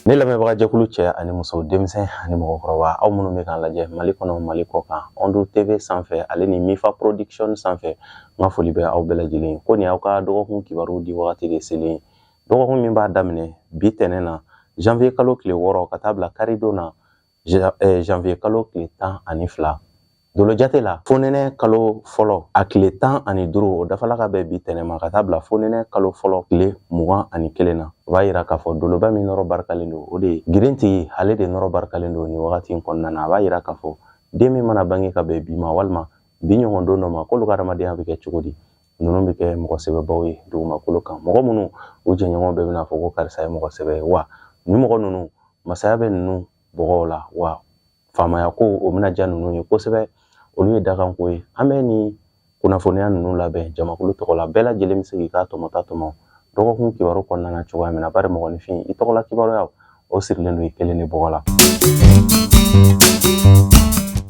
Ne lamɛnbagajɛkulu cɛ ani muso, denmisɛn ani mɔgɔkɔrɔba, aw minnu bɛ k'an lajɛ Mali kɔnɔ, Mali kɔ kan, Ondu TV sanfɛ ale ni Mifa Production sanfɛ, n ka foli bɛ aw bɛɛ lajɛlen. Ko nin y'aw ka dɔgɔkun kibaru di wagati de selen. Dɔgɔkun min b'a daminɛ bi tɛnɛn na, janvier kalo tile 6, ka taa bila karidon na, janvier kalo tile 12. Dolo jate la, fonɛnɛ kalo fɔlɔ a tile 15, o dafala ka bɛn bi tɛnɛn ma, ka taa bila fonɛnɛ kalo fɔlɔ tile 21 na. O b'a yira k'a fɔ doloba min nɔrɔ barikalen don, o de ye girintigi, ale de nɔrɔ barikalen don nin wagati in kɔnɔna na. A b'a yira k'a fɔ den min mana bange ka bɛn bi ma walima bi ɲɔgɔn don dɔ ma, k'olu ka adamadenya bɛ kɛ cogo di? Ninnu bɛ kɛ mɔgɔ sɛbɛbaw ye dugumakolo kan, mɔgɔ minnu u jɛɲɔgɔn bɛɛ bɛna fɔ ko karisa ye mɔgɔ sɛbɛ ye. Wa ni mɔgɔ ninnu, masaya bɛ ninnu bɔgɔw la, wa faamaya ko o bɛna diya ninnu ye kosɛbɛ. Olu ye dakanko ye. An bɛ nin kunnafoniya ninnu labɛn jamakulu tɔgɔ la. Bɛɛ lajɛlen bɛ se k'i ka tɔmɔta tɔmɔ dɔgɔkun kibaru kɔnɔna na cogoya min na, bari mɔgɔninfin i tɔgɔla kibaruya o sirilen don i kelen de bɔgɔ la.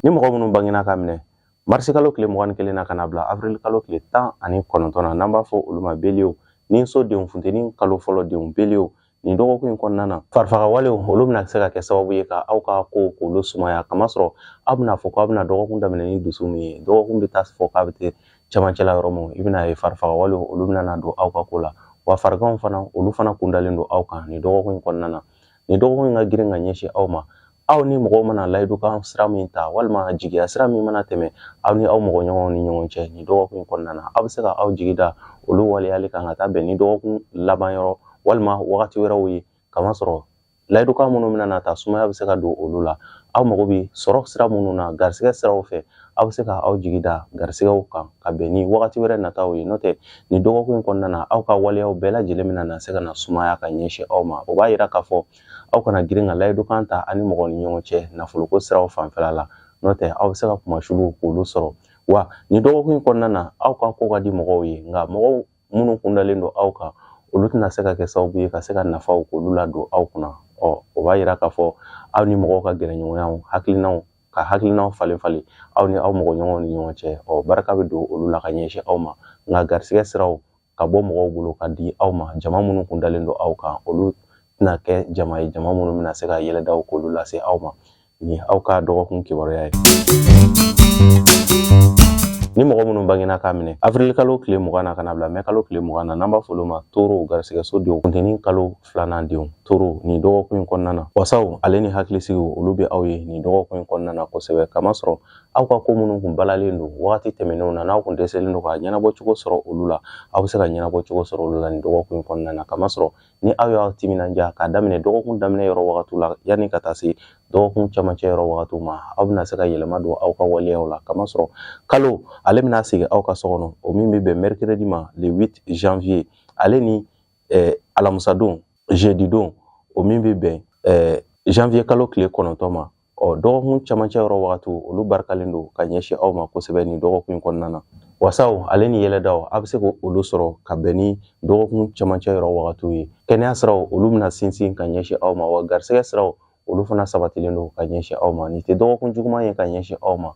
Ni mɔgɔ minnu bangena ka minɛ marisi kalo tile 21 na ka na bila avril kalo tile 19 na, n'an b'a fɔ olu ma beliyew ni so denw, funteni kalo fɔlɔ denw, beliyew, nin dɔgɔkun in kɔnɔna na, farifagawalew olu bɛna se ka kɛ sababu ye ka aw ka kow k'olu sumaya, kamasɔrɔ aw bɛna fɔ k'aw bɛna dɔgɔkun daminɛ ni dusu min ye, dɔgɔkun bɛ taa fɔ k'a bɛ taa camancɛla yɔrɔ min, i bɛna ye farifagawalew olu bɛna na don aw ka ko la. Wa fariganw fana, olu fana kundalen don aw kan nin dɔgɔkun in kɔnɔna na. Nin dɔgɔkun in ka girin ka ɲɛsin aw ma. Aw ni mɔgɔw mana layidukan sira min ta walima jigiya sira min mana tɛmɛ aw ni aw mɔgɔ ɲɔgɔnw ni ɲɔgɔn cɛ nin dɔgɔkun in kɔnɔna na, aw bɛ se ka aw jigi da olu waleyali kan ka taa bɛn ni dɔgɔkun laban yɔrɔ walima wagati wɛrɛw ye, kamasɔrɔ layidukan minnu bɛna na ta, sumaya bɛ se ka don olu la. Aw mago bɛ sɔrɔ sira minnu na, garisigɛ siraw fɛ, aw bɛ se ka aw jigi da garisigɛw kan ka bɛn ni wagati wɛrɛ nataw ye. N'o tɛ, nin dɔgɔkun in kɔnɔna na, aw ka waleyaw bɛɛ lajɛlen bɛna na se ka na sumaya ka ɲɛsin aw ma. O b'a yira k'a fɔ aw kana girin ka layidukan ta ani mɔgɔ ni ɲɔgɔn cɛ nafoloko siraw fanfɛla la, n'o tɛ aw bɛ se ka kumasuluw k'olu sɔrɔ. Wa nin dɔgɔkun in kɔnɔna na, aw ka ko ka di mɔgɔw ye, nka mɔgɔw minnu kundalen don aw kan, olu tɛna se ka kɛ sababu ye ka se ka nafaw k'olu ladon aw kunna. O b'a yira k'a fɔ aw ni mɔgɔw ka gɛrɛɲɔgɔnyaw, hakilinaw ka hakilinaw falen falen aw ni aw mɔgɔ ɲɔgɔnw ni ɲɔgɔn cɛ, barika bɛ don olu la ka ɲɛsin aw ma. Nka garisigɛ siraw ka bɔ mɔgɔw bolo ka di aw ma, jama minnu kun dalen don aw kan, olu tɛna kɛ jama ye, jama minnu bɛna se ka yɛlɛdaw k'olu lase aw ma. Ni aw ka dɔgɔkun kibaruya ye. Ni mɔgɔ minnu bangena k'a minɛ avril kalo tile 20 na ka na bila mɛ kalo tile 20 na, n'an b'a fɔ olu ma toro, garisigɛso denw, funteni kalo filanan denw, toro, nin dɔgɔkun in kɔnɔna na, wasaw ale ni hakilisigiw olu bɛ aw ye nin dɔgɔkun in kɔnɔna na kosɛbɛ, kamasɔrɔ aw ka ko minnu kun balalen don wagati tɛmɛnenw na, n'aw kun dɛsɛlen don ka ɲɛnabɔ cogo sɔrɔ olu la, aw bɛ se ka ɲɛnabɔ cogo sɔrɔ olu la nin dɔgɔkun in kɔnɔna na, kamasɔrɔ ni aw y'aw timinandiya k'a daminɛ dɔgɔkun daminɛ yɔrɔ wagatiw la yanni ka taa se dɔgɔkun camancɛ yɔrɔ wagatiw ma, aw bɛna se ka yɛlɛma don aw ka waleyaw la, kamasɔrɔ kalo ale bɛna sigi aw ka so kɔnɔ, o min bɛ bɛn mercredi ma, le 8 janvier, ale ni alamusadon, jeudi don, o min bɛ bɛn janvier kalo tile 9 ma. Dɔgɔkun camancɛ yɔrɔ wagatiw, olu barikalen don ka ɲɛsin aw ma kosɛbɛ nin dɔgɔkun in kɔnɔna na. Wasaw ale ni yɛlɛdaw, a bɛ se k'olu sɔrɔ ka bɛn ni dɔgɔkun camancɛ yɔrɔ wagatiw ye. Kɛnɛya siraw, olu bɛna sinsin ka ɲɛsin aw ma, wa garisigɛ siraw, olu fana sabatilen don ka ɲɛsin aw ma. Nin tɛ dɔgɔkun juguman ye ka ɲɛsin aw ma.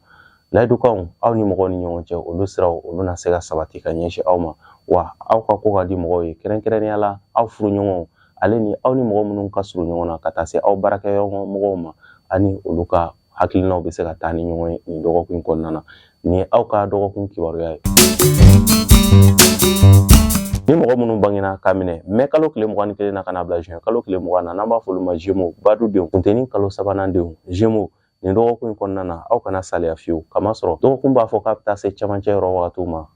Layidukanw aw ni mɔgɔw ni ɲɔgɔn cɛ, olu siraw, olu na se ka sabati ka ɲɛsin aw ma. Wa aw ka ko ka di mɔgɔw ye, kɛrɛnkɛrɛnnenya la aw furuɲɔgɔnw ale ni aw ni mɔgɔ minnu ka surun ɲɔgɔn na, ka taa se aw baarakɛyɔrɔ mɔgɔw ma, ani olu ka hakilinaw bɛ se ka taa ni ɲɔgɔn ye nin dɔgɔkun in kɔnɔna na. Nin ye aw ka dɔgɔkun kibaruya ye. Ni mɔgɔ minnu bangena k'a minɛ mɛ kalo tile 21 na ka na bila juin kalo tile 20 na, n'an b'a fɔ olu ma Gémeaux, badu denw, funteni kalo sabanan denw, Gémeaux, nin dɔgɔkun in kɔnɔna na, aw kana saliya fiyewu, kamasɔrɔ dɔgɔkun b'a fɔ k'a bɛ taa se camancɛ yɔrɔ wagatiw ma,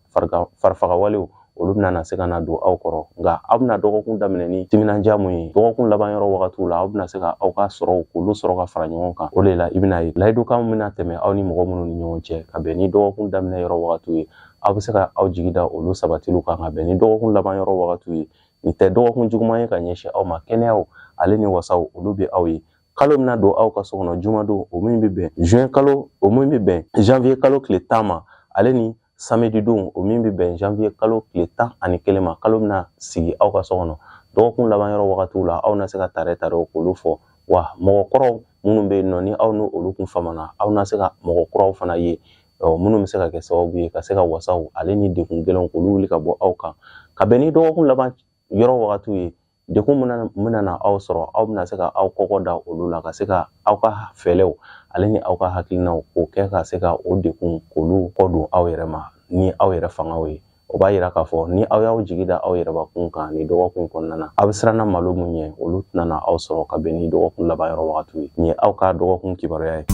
farifagawalew olu bɛna na se ka na don aw kɔrɔ. Nka aw bɛna dɔgɔkun daminɛ ni timinandiya mun ye, dɔgɔkun laban yɔrɔ wagatiw la, aw bɛna se ka aw ka sɔrɔw k'olu sɔrɔ ka fara ɲɔgɔn kan. O de la i bɛna ye layidukan bɛna tɛmɛ aw ni mɔgɔ minnu ni ɲɔgɔn cɛ ka bɛn ni dɔgɔkun daminɛ yɔrɔ wagatiw ye, aw bɛ se ka aw jigi da olu sabatiliw kan ka bɛn ni dɔgɔkun laban yɔrɔ wagatiw ye. Nin tɛ dɔgɔkun juguman ye ka ɲɛsin aw ma. Kɛnɛyaw ale ni wasaw, olu bɛ aw ye. Kalo bɛna don aw ka so kɔnɔ jumadon, o min bɛ bɛn juin kalo, o min bɛ bɛn janvier kalo tile 10 ma, ale ni samedi don, o min bɛ bɛn janvier kalo tile 11 ma. Kalo bɛna sigi aw ka so kɔnɔ dɔgɔkun laban yɔrɔ wagatiw la, aw na se ka tare tarew k'olu fɔ. Wa mɔgɔ kɔrɔw minnu bɛ yen nɔ, ni aw n'olu kun famana, aw na se ka mɔgɔ kuraw fana ye, minnu bɛ se ka kɛ sababu ye ka se ka wasaw ale ni degun gɛlɛnw k'olu wuli ka bɔ aw kan ka bɛn ni dɔgɔkun laban yɔrɔ wagatiw ye. Degun bɛna na aw sɔrɔ, aw bɛna se ka aw kɔkɔ da olu la ka se ka aw ka fɛɛrɛw ale ni aw ka hakilinaw k'o kɛ ka se ka o degun k'olu kɔ don aw yɛrɛ ma ni aw yɛrɛ fangaw ye. O b'a yira k'a fɔ ni aw y'aw jigi da aw yɛrɛbakun kan nin dɔgɔkun kɔnɔna na, aw bɛ siran na malo mun ɲɛ, olu tɛna na aw sɔrɔ ka bɛn ni dɔgɔkun laban yɔrɔ wagatiw ye. Nin ye aw ka dɔgɔkun kibaruya ye.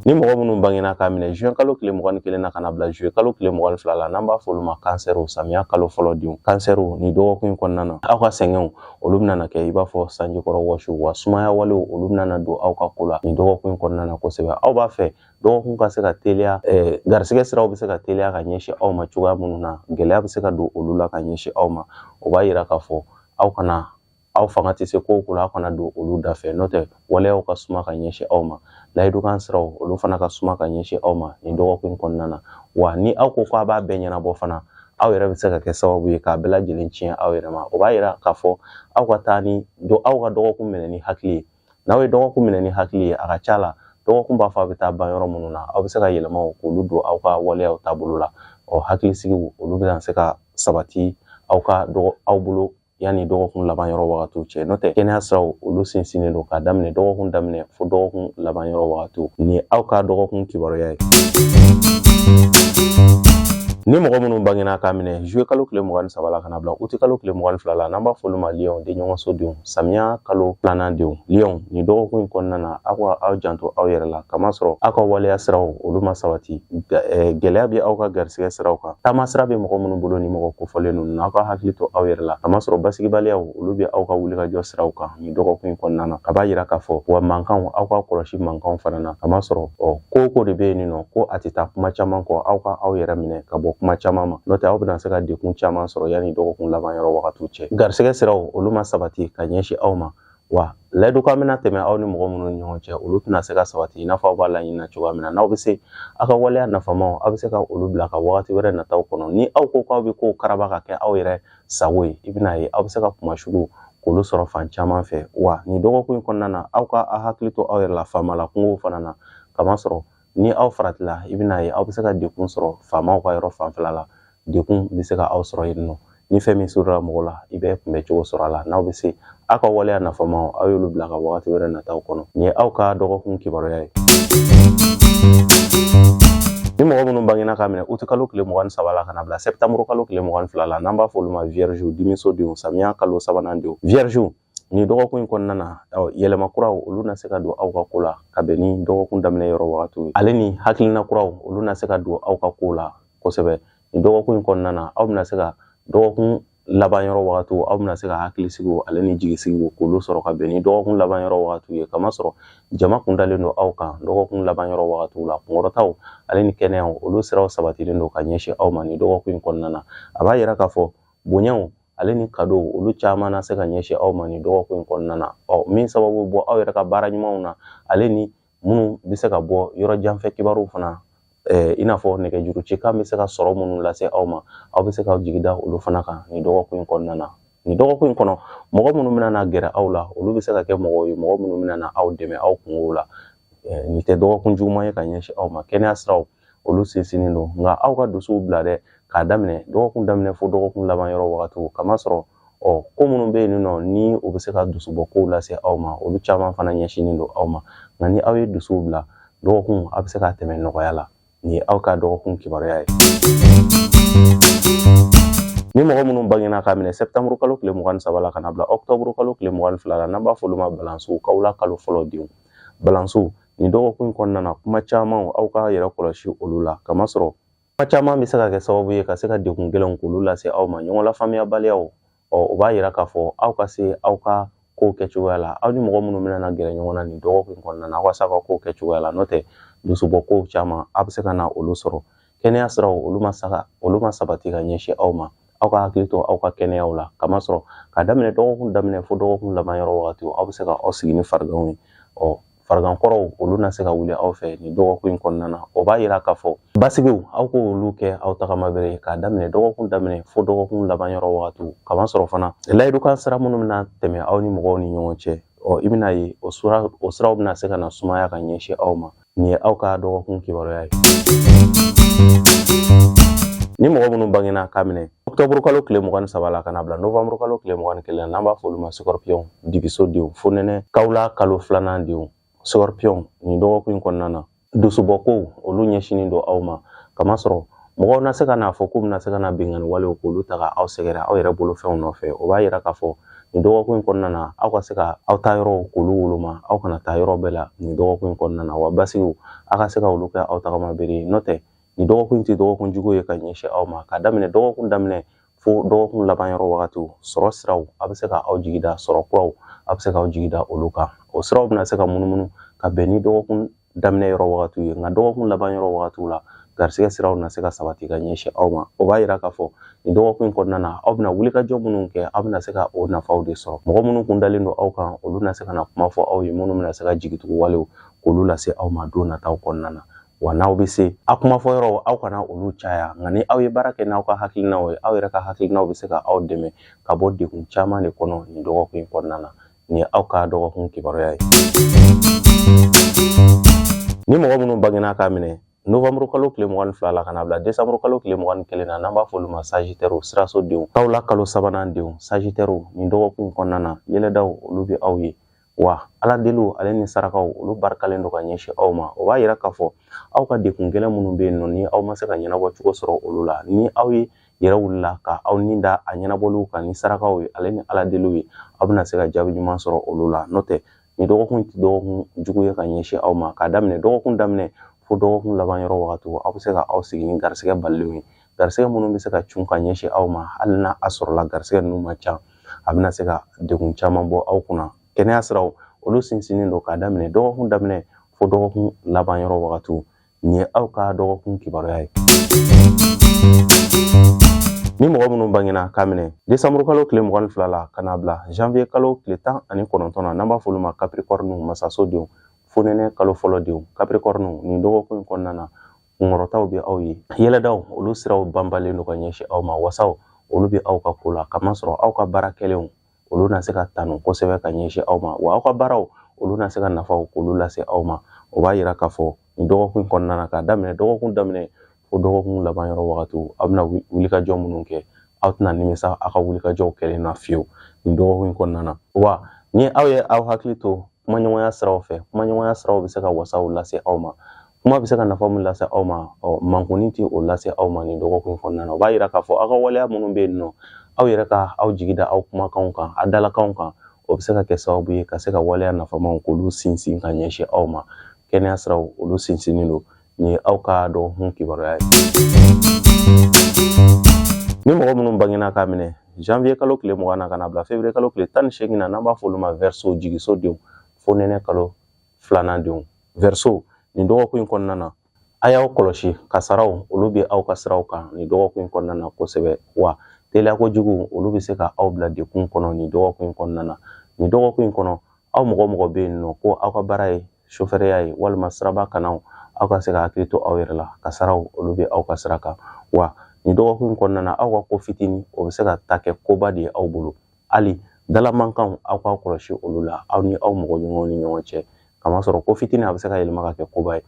Ni mɔgɔ minnu bangena k'a minɛ juin kalo tile 21 na ka na bila juillet kalo tile 22 la, n'an b'a fɔ olu ma kansɛriw, samiya kalo fɔlɔ denw, kansɛriw, nin dɔgɔkun in kɔnɔna na, aw ka sɛgɛnw olu bɛna na kɛ i b'a fɔ sanjikɔrɔ wɔsiw, wa sumaya walew olu bɛna na don aw ka ko la nin dɔgɔkun in kɔnɔna na kosɛbɛ. Aw b'a fɛ dɔgɔkun ka se ka teliya, garisigɛ siraw bɛ se ka teliya ka ɲɛsin aw ma cogoya minnu na, gɛlɛya bɛ se ka don olu la ka ɲɛsin aw ma. O b'a yira k'a fɔ aw kana aw fanga tɛ se ko o ko la, aw kana don olu da fɛ, n'o tɛ waleyaw ka suma ka ɲɛsin aw ma. Layidukan siraw olu fana ka suma ka ɲɛsin aw ma nin dɔgɔkun in kɔnɔna na. Wa ni aw ko k'a b'a bɛɛ ɲɛnabɔ fana, aw yɛrɛ bɛ se ka kɛ sababu ye k'a bɛɛ lajɛlen tiɲɛ aw yɛrɛ ma. O b'a yira k'a fɔ aw ka taa ni aw ka dɔgɔkun minɛ ni hakili ye. N'aw ye dɔgɔkun minɛ ni hakili ye, a ka ca la dɔgɔkun b'a fɔ a bɛ taa ban yɔrɔ minnu na, aw bɛ se ka yɛlɛmaw k'olu don aw ka waleyaw taabolo la. Hakilisigiw olu bɛna se ka sabati aw ka dɔgɔ aw bolo yanni dɔgɔkun laban yɔrɔ wagatiw cɛ. N'o tɛ kɛnɛya siraw olu sinsinnen don k'a daminɛ dɔgɔkun daminɛ fo dɔgɔkun laban yɔrɔ wagatiw. Nin ye aw ka dɔgɔkun kibaruya ye. Ni mɔgɔ minnu bangena k'a minɛ juillet kalo tile 23 la ka na bila uti kalo tile 22 la, n'an b'a fɔ olu ma lion, denɲɔgɔnso denw, samiya kalo filanan denw, lion, nin dɔgɔkun in kɔnɔna na, aw ka aw janto aw yɛrɛ la, kamasɔrɔ aw ka waleya siraw olu ma sabati. Gɛlɛya bɛ aw ka garisigɛ siraw kan. Taama sira bɛ mɔgɔ minnu bolo ni mɔgɔ kofɔlen ninnu na, aw ka hakili to aw yɛrɛ la, kamasɔrɔ basigibaliyaw olu bɛ aw ka wulikajɔ siraw kan nin dɔgɔkun in kɔnɔna na. A b'a yira k'a fɔ wa mankanw, aw ka kɔlɔsi mankanw fana na, kamasɔrɔ ko o ko de bɛ yen nɔ ko a tɛ taa kuma caman kɔ, aw ka aw yɛrɛ minɛ ka bɔ kuma caman ma, n'o tɛ aw bɛna se ka degun caman sɔrɔ yanni dɔgɔkun laban yɔrɔ wagatiw cɛ. Garisigɛ siraw olu ma sabati ka ɲɛsin aw ma, wa layidukan bɛna tɛmɛ aw ni mɔgɔ minnu ni ɲɔgɔn cɛ, olu tɛna se ka sabati i n'a fɔ aw b'a laɲini na cogoya min na. N'aw bɛ se aw ka waleya nafamaw, aw bɛ se ka olu bila ka wagati wɛrɛ nataw kɔnɔ. Ni aw ko k'aw bɛ kow karaba ka kɛ aw yɛrɛ sago ye, i bɛna ye aw bɛ se ka kunmasuliw k'olu sɔrɔ fan caman fɛ. Wa nin dɔgɔkun in kɔnɔna na, aw ka aw hakili to aw yɛrɛ la faamala kungow fana na, kamasɔrɔ ni aw faratila, i bɛna ye aw bɛ se ka degun sɔrɔ faamaw ka yɔrɔ fanfɛla la. Degun bɛ se ka aw sɔrɔ yen nɔ. Ni fɛn min sɔrɔla mɔgɔ la, i bɛ kunbɛ cogo sɔrɔ a la. N'aw bɛ se aw ka waleya nafamaw, aw y'olu bila ka wagati wɛrɛ nataw kɔnɔ. Nin ye aw ka dɔgɔkun kibaruya ye. Ni mɔgɔ minnu bangena k'a minɛ uti kalo tile 23 la ka na bila sɛptanburu kalo tile 22 la, n'an b'a fɔ olu ma vierge, dimiso denw, samiya kalo sabanan denw, vierge, nin dɔgɔkun in kɔnɔna na, yɛlɛma kuraw olu na se ka don aw ka ko la ka bɛn ni dɔgɔkun daminɛ yɔrɔ wagatiw ye, ale ni hakilina kuraw olu na se ka don aw ka ko la kosɛbɛ. Nin dɔgɔkun in kɔnɔna na, aw bɛna se ka dɔgɔkun laban yɔrɔ wagatiw, aw bɛna se ka hakilisigiw ale ni jigisigiw k'olu sɔrɔ ka bɛn ni dɔgɔkun laban yɔrɔ wagatiw ye, kamasɔrɔ jama kundalen don aw kan dɔgɔkun laban yɔrɔ wagatiw la. Kunkɔrɔtaw ale ni kɛnɛyaw olu siraw sabatilen don ka ɲɛsin aw ma nin dɔgɔkun in kɔnɔna na. A b'a yira k'a fɔ bonyaw ale ni kadow olu caman na se ka ɲɛsin aw ma nin dɔgɔkun in kɔnɔna na, min sababu bɔ aw yɛrɛ ka baara ɲumanw na, ale ni minnu bɛ se ka bɔ yɔrɔ janfɛ kibaruw fana, i n'a fɔ nɛgɛjuru cikan bɛ se ka sɔrɔ minnu lase aw ma, aw bɛ se k'aw jigi da olu fana kan nin dɔgɔkun in kɔnɔna na. Nin dɔgɔkun in kɔnɔ, mɔgɔ minnu bɛna na gɛrɛ aw la, olu bɛ se ka kɛ mɔgɔw ye, mɔgɔ minnu bɛna na aw dɛmɛ aw kungow la. Nin tɛ dɔgɔkun juguman ye ka ɲɛsin aw ma. Kɛnɛya siraw olu sinsinnen don, nka aw ka dusuw bila dɛ, k'a daminɛ dɔgɔkun daminɛ fo dɔgɔkun laban yɔrɔ wagatiw, kamasɔrɔ ko minnu bɛ yen nɔ ni u bɛ se ka dusubɔ kow lase aw ma, olu caman fana ɲɛsinnen don aw ma. Nka ni aw ye dusuw bila, dɔgɔkun aw bɛ se ka tɛmɛ nɔgɔya la. Nin ye aw ka dɔgɔkun kibaruya ye. Ni mɔgɔ minnu bangena k'a minɛ sɛptanburu kalo tile 23 la ka na bila ɔkutɔburu kalo tile 22 la, n'an b'a fɔ olu ma balansiw, kawula kalo fɔlɔ denw, balansiw, nin dɔgɔkun in kɔnɔna na, kuma caman aw ka yɛrɛ kɔlɔsi olu la, kamasɔrɔ kuma caman bɛ se ka kɛ sababu ye ka se ka degun gɛlɛnw k'olu lase aw ma. Ɲɔgɔn lafaamuyabaliyaw, o b'a yira k'a fɔ aw ka se aw ka kow kɛcogoya la. Aw ni mɔgɔ minnu bɛna na gɛrɛ ɲɔgɔn na nin dɔgɔkun in kɔnɔna na, aw ka se aw ka kow kɛcogoya la, n'o tɛ dusubɔ kow caman aw bɛ se ka na olu sɔrɔ. Kɛnɛya siraw olu ma sabati ka ɲɛsin aw ma. Aw ka hakili to aw ka kɛnɛyaw la, kamasɔrɔ k'a daminɛ dɔgɔkun daminɛ fo dɔgɔkun laban yɔrɔ wagatiw, aw bɛ se ka aw sigi ni fariganw ye. Farigan kɔrɔw olu na se ka wuli aw fɛ nin dɔgɔkun in kɔnɔna na. O b'a yira k'a fɔ basigiw, aw k'olu kɛ aw tagama bere ye k'a daminɛ dɔgɔkun daminɛ fo dɔgɔkun laban yɔrɔ wagatiw, kamasɔrɔ fana layidukan sira minnu bɛna tɛmɛ aw ni mɔgɔw ni ɲɔgɔn cɛ, i bɛna ye o siraw bɛna se ka na sumaya ka ɲɛsin aw ma. Nin ye aw ka dɔgɔkun kibaruya ye. Ni mɔgɔ minnu bangena k'a minɛ Octobre kalo tile 23 la ka na bila novembre kalo tile 21 na, n'an b'a fɔ olu ma scorpion, dibiso denw, fonɛnɛ kawula kalo filanan denw, scorpion nin dɔgɔkun in kɔnɔna na, dusubɔkow olu ɲɛsinnen don aw ma. Kamasɔrɔ mɔgɔw na se ka n'a fɔ k'u bɛna se ka na binkanni walew k'olu ta ka aw sɛgɛrɛ aw yɛrɛ bolofɛnw nɔfɛ. O b'a yira k'a fɔ nin dɔgɔkun in kɔnɔna na, aw ka se ka aw taa yɔrɔw k'olu woloma, aw kana taa yɔrɔ bɛɛ la nin dɔgɔkun in kɔnɔna na. Wa basigiw, aw ka se ka olu kɛ aw tagama bere ye. N'o tɛ, nin dɔgɔkun in tɛ dɔgɔkun jugu ye ka ɲɛsin aw ma. K'a daminɛ dɔgɔkun daminɛ fo dɔgɔkun laban yɔrɔ wagatiw, sɔrɔ siraw, a bɛ se ka aw jigi da sɔrɔ kuraw, a bɛ se k'aw jigi da olu kan. O siraw bɛna se ka munumunu ka bɛn ni dɔgɔkun daminɛ yɔrɔ wagatiw ye, nka dɔgɔkun laban yɔrɔ wagatiw la, garisigɛ siraw na se ka sabati ka ɲɛsin aw ma. O b'a yira k'a fɔ nin dɔgɔkun in kɔnɔna na, aw bɛna wulikajɔ minnu kɛ, aw bɛna se ka o nafaw de sɔrɔ. Mɔgɔ minnu kun dalen don aw kan, olu na se ka na kuma fɔ aw ye minnu bɛna se ka jigitugu walew k'olu lase aw ma don nataw kɔnɔna na. Wa n'aw bɛ se a kuma fɔ yɔrɔw, aw kana olu caya, nka ni aw ye baara kɛ n'aw ka hakilinaw ye, aw yɛrɛ ka hakilinaw bɛ se ka aw dɛmɛ ka bɔ degun caman de kɔnɔ nin dɔgɔkun in kɔnɔna na. Nin ye aw ka dɔgɔkun kibaruya ye. Ni mɔgɔ minnu bangena k'a minɛ novembre kalo tile 22 la ka na bila décembre kalo tile 21 na, n'an b'a fɔ olu ma Sagittaire, siraso denw, kawula kalo sabanan denw, Sagittaire nin dɔgɔkun kɔnɔna na, yɛlɛdaw olu bɛ aw ye. Wa ala deliw ale ni sarakaw olu barikalen don ka ɲɛsin aw ma. O b'a yira k'a fɔ aw ka degun gɛlɛn minnu bɛ yen nɔ, ni aw ma se ka ɲɛnabɔ cogo sɔrɔ olu la, ni aw ye yɛrɛ wulila ka aw ni da a ɲɛnabɔliw kan ni sarakaw ye ale ni ala deliw ye, aw bɛna se ka jaabi ɲuman sɔrɔ olu la. N'o tɛ, nin dɔgɔkun tɛ dɔgɔkun jugu ye ka ɲɛsin aw ma. K'a daminɛ dɔgɔkun daminɛ fo dɔgɔkun laban yɔrɔ wagatiw, aw bɛ se ka aw sigi ni garisigɛ balilenw ye, garisigɛ minnu bɛ se ka cun ka ɲɛsin aw ma. Hali n'a a sɔrɔla garisigɛ ninnu ma ca, a bɛna se ka degun caman bɔ aw kunna. Kɛnɛya siraw olu sinsinnen don k'a daminɛ dɔgɔkun daminɛ fo dɔgɔkun laban yɔrɔ wagatiw. Nin ye aw ka dɔgɔkun kibaruya ye. Ni mɔgɔ minnu bangena k'a minɛ décembre kalo tile 22 la ka n'a bila janvier kalo tile 19 na, n'an b'a fɔ olu ma Capricorne, masaso denw, fonɛnɛ kalo fɔlɔ denw, Capricorne nin dɔgɔkun in kɔnɔna na, kunkɔrɔtaw bɛ aw ye. Yɛlɛdaw olu siraw banbalen don ka ɲɛsin aw ma. Wasaw olu bɛ aw ka ko la, kamasɔrɔ aw ka baara kɛlenw olu na se ka tanu kosɛbɛ ka ɲɛsin aw ma. Wa aw ka baaraw olu na se ka nafaw k'olu lase aw ma. O b'a yira k'a fɔ nin dɔgɔkun kɔnɔna na, k'a daminɛ dɔgɔkun daminɛ fo dɔgɔkun laban yɔrɔ wagatiw, aw bɛna wulikajɔ minnu kɛ, aw tɛna nimisa aw ka wulikajɔw kɛlen na fiyewu nin dɔgɔkun kɔnɔna na. Wa ni aw ye aw hakili to kumaɲɔgɔnya siraw fɛ, kumaɲɔgɔnya siraw bɛ se ka wasaw lase aw ma. Kuma bɛ se ka nafa min lase aw ma, ɔ mankunni tɛ o lase aw ma nin dɔgɔkun kɔnɔna na. O b'a yira k'a fɔ aw ka waleya minnu bɛ yen nɔ, aw yɛrɛ ka aw jigi da aw kumakanw kan, aw dalakanw kan, o bɛ se ka kɛ sababu ye ka se ka waleya nafamaw k'olu sinsin ka ɲɛsin aw ma. Kɛnɛya siraw olu sinsinnen don. Nin ye aw ka dɔgɔkun kibaruya ye. Ni mɔgɔ minnu bangena k'a minɛ janvier kalo tile 20 na ka na bila février kalo tile 18 na, n'an b'a fɔ olu ma Verseau, jigiso denw, fonɛnɛ kalo filanan denw, Verseau nin dɔgɔkun in kɔnɔna na, a y'aw kɔlɔsi kasaraw olu bɛ aw ka siraw kan nin dɔgɔkun in kɔnɔna na kosɛbɛ. Wa teliya kojugu olu bɛ se ka aw bila degun kɔnɔ nin dɔgɔkun in kɔnɔna na. Nin dɔgɔkun in kɔnɔ, aw mɔgɔ mɔgɔ bɛ yen nɔ ko aw ka baara ye sofɛrɛya ye walima siraba kanaw, aw ka se ka hakili to aw yɛrɛ la, kasaraw olu bɛ aw ka sira kan. Wa nin dɔgɔkun in kɔnɔna na, aw ka ko fitinin o bɛ se ka ta kɛ koba de ye aw bolo. Hali dalamankanw, aw k'aw kɔlɔsi olu la aw ni aw mɔgɔ ɲɔgɔnw ni ɲɔgɔn cɛ, kamasɔrɔ ko fitinin a bɛ se ka yɛlɛma ka kɛ koba ye.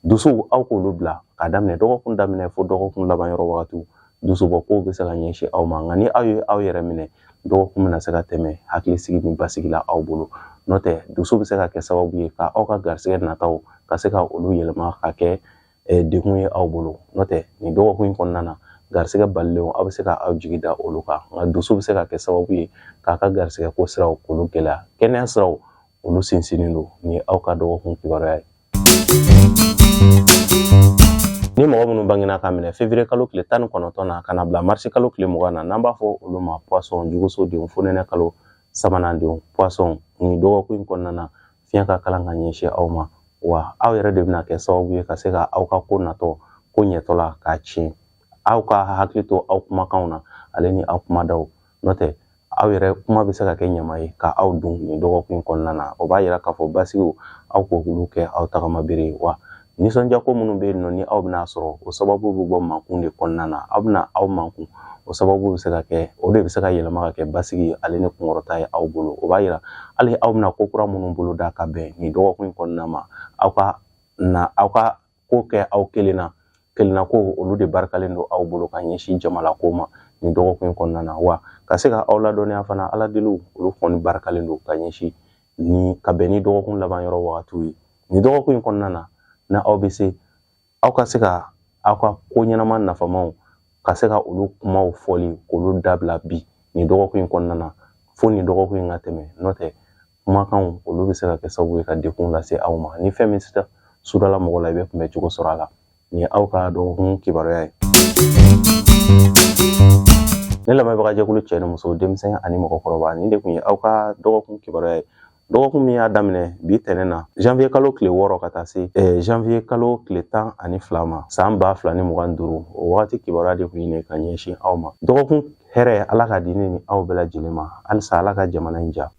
Dusu, aw k'olu bila k'a daminɛ dɔgɔkun daminɛ fo dɔgɔkun laban yɔrɔ wagatiw, dusubɔ kow bɛ se ka ɲɛsin aw ma. Nka ni aw ye aw yɛrɛ minɛ, dɔgɔkun bɛna se ka tɛmɛ hakilisigi ni basigi la aw bolo. N'o tɛ, dusu bɛ se ka kɛ sababu ye ka aw ka garisigɛ nataw ka se ka olu yɛlɛma ka kɛ degun ye aw bolo. N'o tɛ, nin dɔgɔkun in kɔnɔna na, garisigɛ balilenw aw bɛ se ka aw jigi da olu kan, nka dusu bɛ se ka kɛ sababu ye k'a ka garisigɛ ko siraw k'olu gɛlɛya. Kɛnɛya siraw olu sinsinnen don. Nin ye aw ka dɔgɔkun kibaruya ye. Ni mɔgɔ minnu bangena ka minɛ février kalo tile 19 na ka na bila mars kalo tile 20 na, n'an b'a fɔ olu ma poisson, juguso denw, fonɛnɛ kalo sabanan denw, poisson nin dɔgɔkun in kɔnɔna na, fiɲɛ ka kalan ka ɲɛsin aw ma. Wa aw yɛrɛ de bɛna kɛ sababu ye ka se ka aw ka ko natɔ ko ɲɛtɔ la k'a tiɲɛ. Aw ka hakili to aw kumakanw na ale ni aw kumadaw, n'o tɛ aw yɛrɛ kuma bɛ se ka kɛ ɲama ye ka aw dun nin dɔgɔkun in kɔnɔna na. O b'a yira k'a fɔ basigiw aw k'olu kɛ aw tagama bere ye. Wa nisɔndiya ko minnu bɛ yen nɔ ni aw bɛna sɔrɔ, o sababu bɛ bɔ mankun de kɔnɔna na. Aw bɛna aw mankun, o sababu bɛ se ka kɛ, o de bɛ se ka yɛlɛma ka kɛ basigi ale ni kunkɔrɔta ye aw bolo. O b'a yira hali aw bɛna ko kura minnu bolo da ka bɛn nin dɔgɔkun in kɔnɔna ma, aw ka na aw ka ko kɛ aw kelen na, kelenna ko olu de barikalen don aw bolo ka ɲɛsin jamana ko ma. nin dɔgɔkun in kɔnɔna na. Wa ka se ka aw ladɔnniya fana, Ala deliw olu kɔni barikalen don ka ɲɛsin ni ka bɛn ni dɔgɔkun laban yɔrɔ wagatiw ye. Nin dɔgɔkun in kɔnɔna na, na aw bɛ se aw ka se ka aw ka ko ɲɛnama nafamaw ka se ka olu kumaw fɔli k'olu dabila bi nin dɔgɔkun in kɔnɔna na, fo nin dɔgɔkun in ka tɛmɛ. N'o tɛ, kumakanw olu bɛ se ka kɛ sababu ye ka degun lase aw ma. Ni fɛn min sera sudala mɔgɔ la, i bɛ kunbɛ cogo sɔrɔ a la. Nin ye aw ka dɔgɔkun kibaruya ye. Ne lamɛnbagajɛkulu cɛ ni muso, denmisɛn ani mɔgɔkɔrɔba, nin de tun ye aw ka dɔgɔkun kibaruya ye, dɔgɔkun min y'a daminɛ bi tɛnɛ na, janvier kalo tile 6 ka taa se janvier kalo tile 12 ma, san 2025. O wagati kibaruya de tun ye ka ɲɛsin aw ma. Dɔgɔkun hɛrɛ, Ala ka di ne ni aw bɛɛ lajɛlen ma. Halisa Ala ka jamana in ja.